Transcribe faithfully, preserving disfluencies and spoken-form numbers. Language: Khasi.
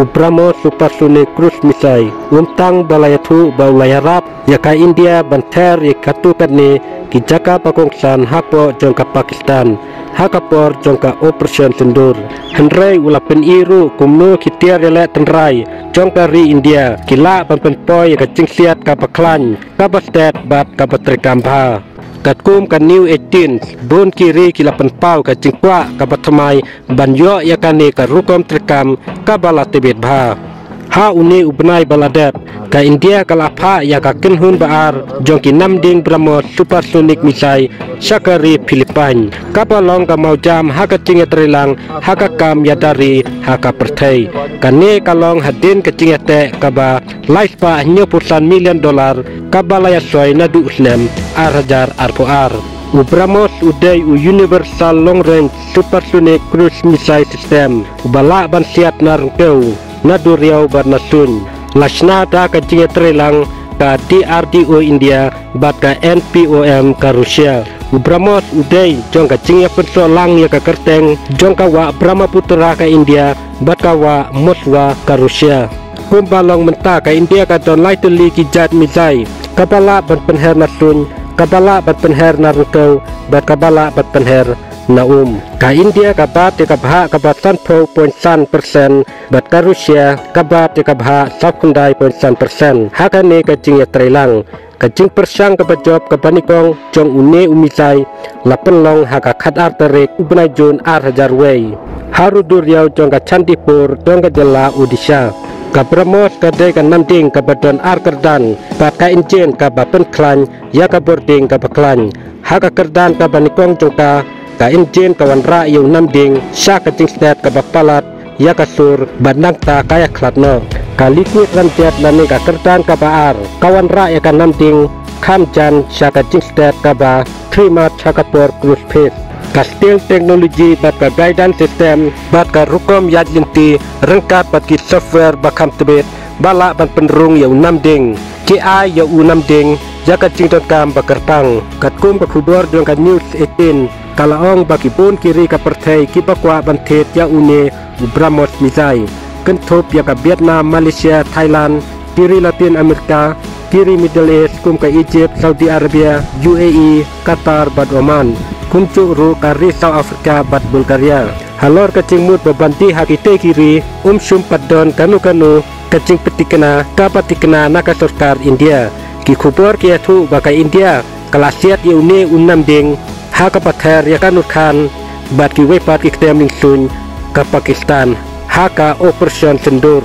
U BrahMos supersonic cruise missile um tang ba la ïathuh ba u la ïarap ïa ka India ban ther ïa katto katne ki jaka ba kongsan hapoh jong ka Pakistan ha ka por jong ka Operation Sindoor. Hynrei u la pyni ruh kumno ki tiar ïaleh tynrai jong ka ri India ki lah ban pynpoi ïa ka jingsiat kaba khlaiñ, kaba stet bad kaba treikam bha. Katkum ka New eighteen, bun ki ri ki la pynpaw ka jingkwah kaba thymmai ban ïoh ïa kane ka rukom treikam kaba la tbit bha. Ha une u bnai ba la dep, ka India ka la phah ïa ka kynhun ba ar jong ki namding BrahMos supersonic missile sha ka ri Philippines, kaba long ka mawjam ha ka jingïatreilang ha ka kam ïada ri ha ka pyrthei. Kane ka long hadien ka jingïateh kaba lai spah hynñiewphew san million dollar kaba la ïasoi naduh u snem ar hajar arphew ar. U BrahMos u dei u Universal Long Range Supersonic Cruise Missile System uba lah ban siat na ryngkew, na duriaw bad na suiñ. La shna da ka jingïatreilang ka D R D O India bad ka N P O M ka Russia. U BrahMos u dei jong ka jingïapynsoh lang ïa ka kyrteng jong ka wah Brahmaputra ka India bad ka wah Moskva ka Russia. Kumba long mynta, ka India ka don lai tylli ki jait missile, kaba lah ban pynher na suiñ, kaba lah ban pynher na ryngkew bad kaba lah ban pynher na um. Ka India ka bat ïa ka bhah kaba sanphew point san persen bad ka Russia ka bat ïa ka bhah sawkhyndai point san persen ha kane ka jingïatreilang. Ka jingpyrshang kaba jop kaba nyngkong jong une u missile la pynlong ha ka khatar tarik u bnai Jun ar hajar wei, ha ri duriaw jong ka Chandipur jong ka jylla Odisha. Ka BrahMos ka dei ka namding kaba don ar kyrdan bad ka injin kaba pynkhlaiñ ïa ka bording kaba khlaiñ. Ha ka kyrdan kaba nyngkong jong ka, ka injin ka wanrah ïa u namding sha ka jingstet kaba palat ïa ka sur bad nangta ka ïakhlad noh. Ka liquid ramjet lane ka kyrdan kaba ar ka wanrah ïa ka namding kham jan sha ka jingstet kaba three Mach ha ka por cruise phase. Ka stealth technology bad ka guidance system bad ka rukom ïaid lynti ryngkat bad ki software ba kham tbit ba lah ban pynrung ïa u namding, ki ai ïa u namding ïa ka jingdonkam ba kyrpang. Katkum ka khubor jong ka News eighteen, ka la ong ba ki bun ki ri ka pyrthei kiba kwah ban thied ïa une u BrahMos missile, kynthup ïa ka Vietnam, Malaysia, Thailand, ki ri Latin America, ki ri Middle East kum ka Egypt, Saudi Arabia, U A E, Qatar bad Oman, kumjuh ruh ka ri South Africa bad Bulgaria. Halor ka jingmut ba ban die ha kitei ki ri, ym shym pat don kano kano ka jingpynthikna kaba thikna na ka sorkar India. Ki khubor ki ïathuh ba ka India ka la siat ïa une u namding ha kaba ther ïa ka nukhan bad kiwei pat ki ktem riewsuiñ ka Pakistan ha ka Operation Sindoor.